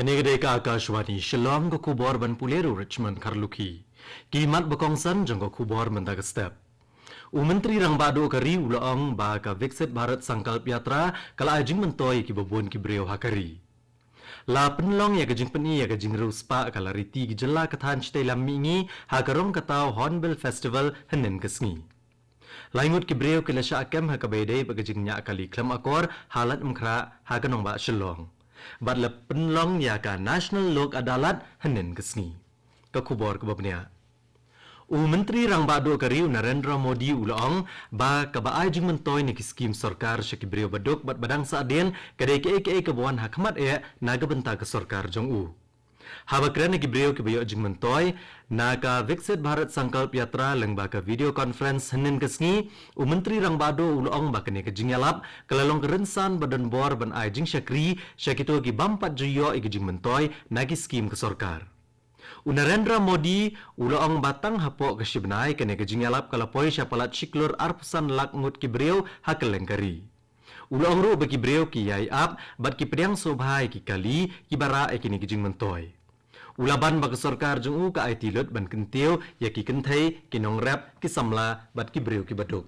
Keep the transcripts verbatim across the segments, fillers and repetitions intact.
Kane ka dei ka Akashvani Shillong, ka khubor ban pule da u Richmond Kharlukhi. Ki mat ba kongsan jong ka khubor mynta ka step. U Myntri Rangbah Duh ka ri u la ong ba ka Viksit Bharat Sankalp Yatra ka la ai jingmyntoi ïa kiba bun ki briew ha ka ri. La pynlong ïa ka jingpyni ïa ka jingriewspah ka la riti ki jylla ka thaiñ shatei lam mihngi ha ka Rong Kataw Hornbill Festival hynnin ka sngi. Lai ngut ki briew ki la shah kem ha kaba ïadei bad ka jingñiah kali khlem akor ha Laitumkhrah ha ka nongbah Shillong. Bad la pynlong ïa ka National Lok Adalat hynnin ka sngi. Ka khubor kaba bniah. U Myntri Rangbah Duh ka ri u Narendra Modi u la ong ba kaba ai jingmyntoi na ki skim sorkar sha ki briew baduk bad badang sah dien ka dei kaei kaei kaba wan ha khmat eh na ka bynta ka sorkar jong u. Haba kren na ki briew kiba ïoh jingmyntoi na ka Viksit Bharat Sankalp Yatra lyngba ka video conference hynnin ka sngi, u Myntri Rangbah Duh u la ong ba kane ka jingïalap ka la long ka rynsan ba don bor ban ai jingshakri sha kito ki bym pat ju ïoh ïa ki jingmyntoi na ki skim ka sorkar. U Narendra Modi u la ong ba tang hapoh ka shi bnai kane ka jingïalap ka la poi sha palat shi klur arphew san lak ngut ki briew ha kylleng ka ri. U la ong ruh ba ki briew ki ïai ap bad ki pdiang sngewbha ïa ki kali kiba rah ïa kine ki jingmyntoi. U la ban ba ka sorkar jong u ka aiti lut ban kyntiew ïa ki kynthei, ki nongrep, ki samla bad ki briew kiba duk.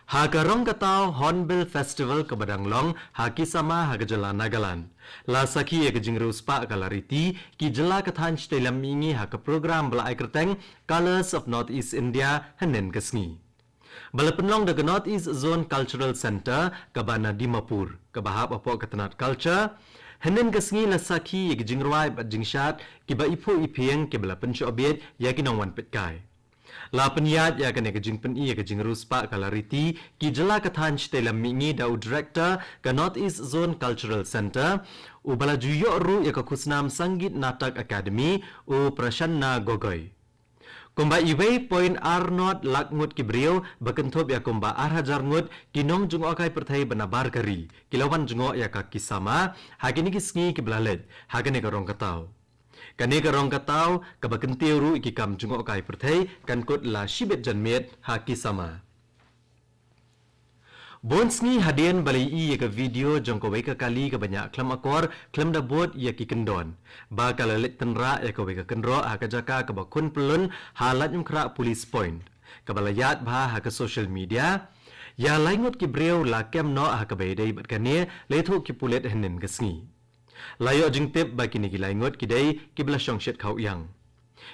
Ha ka Rong Kataw Hornbill Festival kaba dang long ha Kisama ha ka jylla Nagaland, la sakhi ïa ka jingriewspah ka la riti ki jylla ka thaiñ shatei lam mihngi ha ka program ba la ai kyrteng Colours of North East India hynnin ka sngi. Ba la pynlong da ka North East Zone Cultural Centre kaba na Dimapur, kaba hap hapoh ka tnat Culture. Hynnin ka sngi la sakhi ïa ki jingrwai bad jingshad kiba iphuh iphieng kiba la pynshoh bieit ïa ki nongwan peitkai. La pynïaid ïa kane ka jingpyni ïa ka jingriewspah ka la riti ki jylla ka thaiñ shatei lam mihngi da u Director ka North East Zone Cultural Centre, uba la ju ïoh ruh ïa ka khusnam Sangeet Natak Academy, u Prashanna Gogoi. Kumba iwei point ar nod lak ngut ki briew ba kynthup ïa kumba ar hajar ngut ki nongjngohkai pyrthei ba na bar ka ri ki la wan jngoh ïa ka Kisama ha kine ki sngi kiba la leit ha kane ka Rong Kataw. Kane ka Rong Kataw kaba kyntiew ruh ïa ki kam jngohkai pyrthei kan kut la shibit janmiet ha Kisama. Bun sngi hadien ba la ïohi ïa ka video jong kawei ka kali kaba ñiah khlem akor khlem da bud ïa ki kyndon, ba ka la leit tynrah ïa kawei ka kynroh ha ka jaka kaba khun pyllun ha Laitumkhrah Police Point, kaba la ïaid bha ha ka social media. Ïa lai ngut ki briew la kem noh ha kaba ïadei bad kane, la ïathuh ki pulit hynnin ka sngi. La ïoh jingtip ba kine ki lai ngut ki dei kiba la shong shit khaw ïang.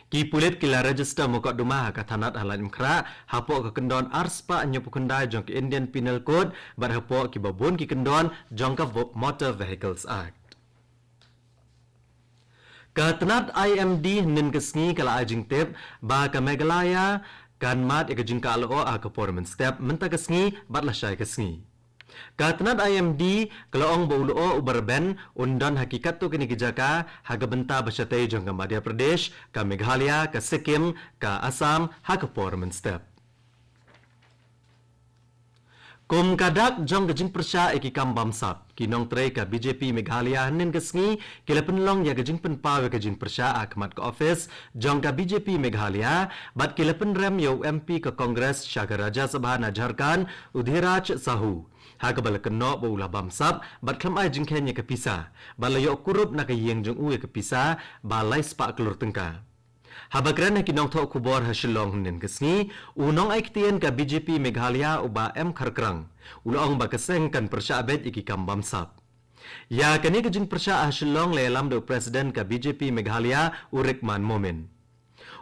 Ki pulit ki la register mukotduma ha ka thanat ha Laitumkhrah hapoh ka kyndon ar spah hynñiewphew khyndai jong ka Indian Penal Code bad hapoh kiba bun ki kyndon jong ka vo-, Motor Vehicles Act. Ka tnat I M D hynnin ka sngi ka la ai jingtip ba ka Meghalaya kan mad ïa ka jingkah lyoh ha ka por mynstep mynta ka sngi bad lashai ka sngi. Ka tnat I M D ka la ong ba u lyoh uba rben un don ha ki katto katne ki jaka ha ka bynta ba shatei jong ka Madhya Pradesh, ka Meghalaya, ka Sikkim, ka Assam ha ka por mynstep. Kum ka dak jong ka jingpyrshah ïa ki kam bamsap, ki nongtrei ka B J P Meghalaya hynnin ka sngi ki la pynlong ïa ka jingpynpaw ïa ka jingpyrshah ha khmat ka office jong ka B J P Meghalaya bad ki la pynrem ïa u M P ka Congress sha ka Rajya Sabha na Jharkhand, u Dhiraj Sahu, ha kaba la kynnoh ba u la bamsap bad khlem ai jingkheiñ ïa ka pisa bad la ïoh kurup na ka ïing jong u ïa ka pisa ba lai spah klur tyngka. Haba kren ha ki nongthoh khubor ha Shillong hynnin ka sngi, u nongai ktien ka B J P Meghalaya u Bah M Kharkrang u la ong ba ka seng kan pyrshah beit ïa ki kam bamsap. Ïa kane ka jingpyrshah ha Shillong la ïalam da u President ka B J P Meghalaya u Rickman Momin.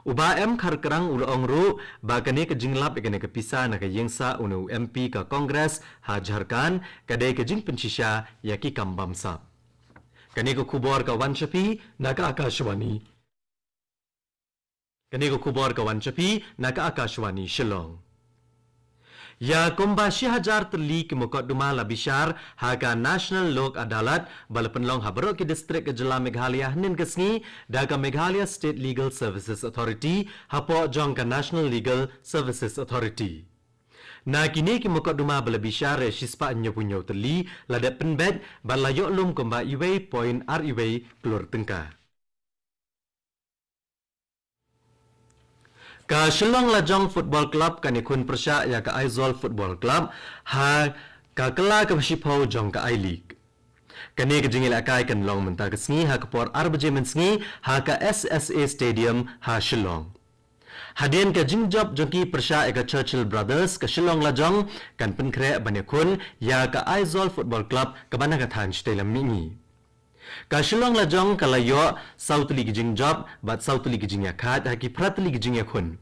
U Bah M Kharkrang u la ong ruh ba kane ka jinglap ïa kane ka pisa na ka ïingsah une u M P ka Congress ha Jharkhand ka dei ka jingpynshisha ïa ki kam bamsap. Kane ka khubor ka wan sha phi na ka Akashvani. Kane ka khubor ka wan sha phi na ka Akashvani Shillong. Ïa kumba shi hajar tylli ki mukotduma la bishar ha ka National Lok Adalat ba la pynlong ha baroh ki district ka jylla Meghalaya hynnin ka sngi da ka Meghalaya State Legal Services Authority hapoh jong ka National Legal Services Authority. Na kine ki mukotduma ba la bishar, shispah hynñiewphew hynñiew tylli la dep pynbeit bad la ïoh lum kumba iwei point ar iwei klur tyngka. Ka Shillong Lajong Football Club kan ïakhun pyrshah ïa ka Aizawl Football Club ha ka kylla kaba shiphew jong ka I-League. Kane ka jingïalehkai kan long mynta ka sngi ha ka por ar baje mynsngi ha ka S S A Stadium ha Shillong. Hadien ka jingjop jong ki pyrshah ïa ka Churchill Brothers, ka Shillong Lajong kan pynkhreh ban ïakhun ïa ka Aizawl Football Club kaba na ka thaiñ Shatei Lam Mihngi. Ka Shillong Lajong ka la ïoh saw tylli ki jingjop bad saw tylli ki jingïakhaid ha ki phra tylli ki jingïakhun.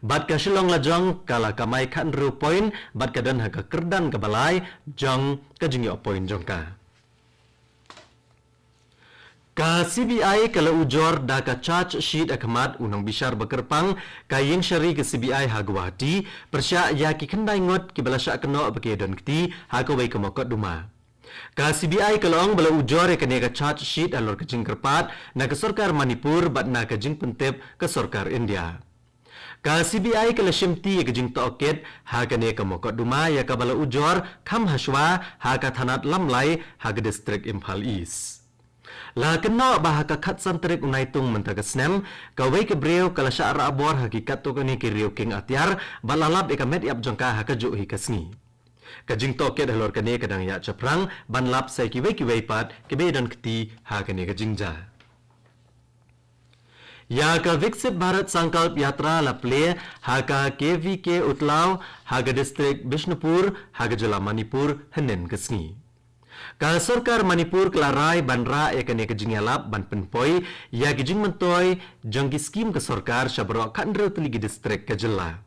Bad ka Shillong Lajong ka la kamai khathynriew point bad ka don ha ka kyrdan kaba lai jong ka jingïoh point jong ka. Ka C B I ka la ujor da ka charge sheet ha khmat u nongbishar ba kyrpang ka ïing shari ka C B I ha Guwahati, pyrshah ïa ki khyndai ngut kiba la shah kynnoh ba ki don kti ha kawei ka mukotduma. Ka C B I ka la ong ba la ujor ïa kane ka charge sheet halor ka jingkyrpad na ka sorkar Manipur bad na ka jingpyntip ka sorkar India. Ka C B I ka la shimti ïa ka jingtohkit ha kane ka mukotduma ïa kaba la ujor kham hashwa ha ka thanat Lamlai ha ka distrik Imphal East. La kynnoh ba ha ka khatsan tarik u Naitung mynta ka snem, kawei ka briew ka la shah rah bor ha ki katto katne ki riew kieng atiar bad la lap ïa ka met ïap jong ka ha kajuh hi ka sngi. Ka jingtohkit halor kane ka dang ïaid shaphrang ban lap sa ïa kiwei kiwei pat kiba ïadon kti ha kane ka jingjia. Ïa ka Viksit Bharat Sankalp Yatra la plie ha ka K V K Utlaw ha ka distrik Bishnupur ha ka jylla Manipur hynnin ka sngi. Ka sorkar Manipur ka la rai ban rah ïa kane ka jingïalap ban pynpoi ïa ki jingmyntoi jong ki skim ka sorkar sha baroh khathynriew tylli ki distrik ka jylla.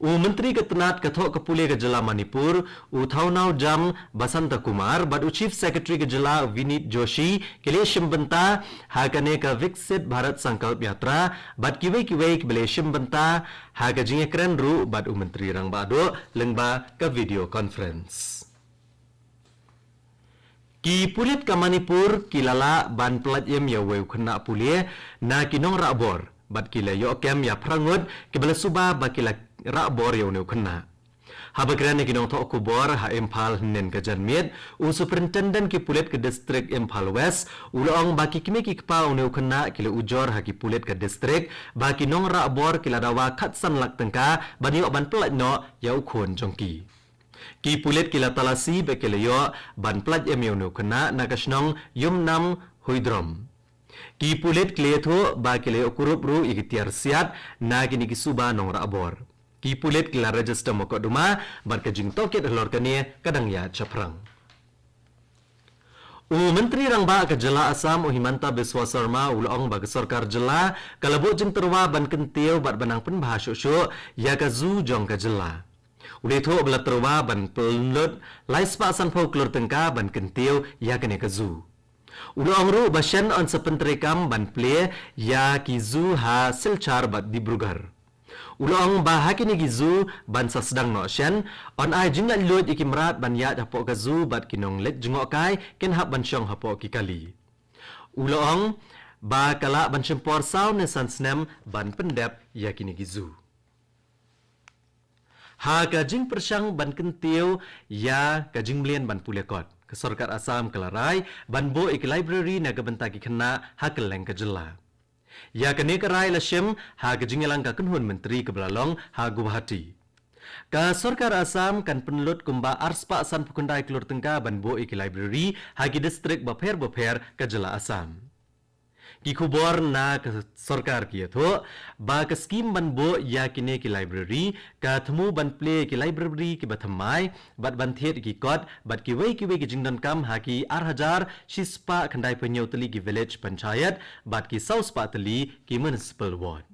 U Myntri ka tnat ka thoh ka pule ka jylla Manipur, u Thounaojam Basantakumar, bad u Chief Secretary ka jylla, u Vineet Joshi, ki la ïashim bynta ha kane ka Viksit Bharat Sankalp Yatra bad kiwei kiwei kiba la ïashim bynta ha ka jingïakren ruh bad u Myntri Rangbah Duh lyngba ka video conference. Ki pulit ka Manipur ki la lah ban pyllait im ïa uwei u khynnah pule na ki nongrah bor bad ki la ïoh kem ïa phra ngut kiba la suba ba ki la rah bor ïa une u khynnah. Haba kren ïa ki nongthoh khubor ha Imphal hynnin ka janmiet, u Superintendent ki pulit ka distrik Imphal West u la ong ba ki kmie ki kpa une u khynnah ki la ujor ha ki pulit ka distrik ba ki nongrah bor ki la dawa khatsan lak tyngka ban ïoh ban pyllait noh ïa u khun jong ki. Ki pulit ki la talasi bad ki la ïoh ban pyllait im ïa une u khynnah na ka shnong Yumnam Huidrom. Ki pulit ki la ïathuh ba ki la ïoh kurup ruh ïa ki tiar siat na kine ki suba nongrah bor. Ki pulit ki la register mukotduma bad ka jingtohkit halor kane ka dang ïaid shaphrang. U Myntri Rangbah ka jylla Assam, u Himanta Biswa Sarma, u la ong ba ka sorkar jylla ka la buh jingtyrwa ban kyntiew bad ban nang pynbha shuh shuh ïa ka zoo jong ka jylla. U la ïathuh ba la tyrwa ban pynlut lai spah sanphew klur tyngka ban kyntiew ïa kane ka zoo. U la ong ruh ba shen yn sa pyntreikam ban plie ïa ki zoo ha Silchar bad Dibrugarh. U la ong ba ha kine ki zoo ban sa sdang noh shen, yn ai jinglaitluid ïa ki mrad ban ïaid hapoh ka zoo bad ki nongleit jngohkai kin hap ban shong hapoh ki kali. U la ong ba ka lah ban shim por saw ne san snem ban pyndep ïa kine ki zoo. Ha ka jingpyrshang ban kyntiew ïa ka jingmlien ban pule kot, ka sorkar Assam ka la rai ban buh ïa ki library na ka bynta ki khynnah ha kylleng ka jylla. Ïa kane ka rai la shim ha ka jingïalang ka kynhun myntri kaba la long ha Guwahati. Ka sorkar Assam kan pynlut kumba ar spah sanphew khyndai klur tyngka ban buh ïa ki library ha ki distrik bapher bapher ka jylla Assam. Ki khubor na ka sorkar ki ïathuh ba ka skim ban buh ïa kine ki library ka thmu ban plie ki library kiba thymmai bad ban thied ki kot bad kiwei kiwei ki jingdonkam ha ki ar hajar shi spah khyndai phew hynñiew tylli ki village panchayat bad ki saw spah tylli ki municipal ward.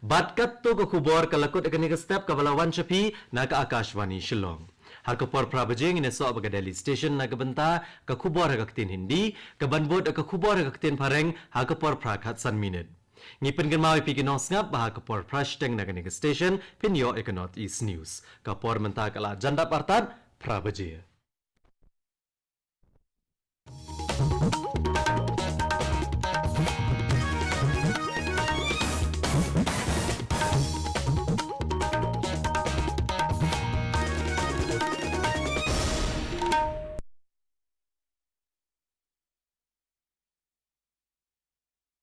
Bad katto ka khubor ka la kut ha kane ka step kaba la wan sha phi na ka Akashvani Shillong. Ha ka por phra baje ngin ïasoh bad ka Delhi Station na ka bynta ka khubor ha ka ktien Hindi, kaban bud ka khubor ha ka ktien Phareng ha ka por phra khatsan minit. Ngi pynkynmaw ïa phi ki nongsngap ba ha ka por phra shiteng na kane ka station phin ïoh ïa ka North East News. Ka por mynta ka la jan dap artat phra baje.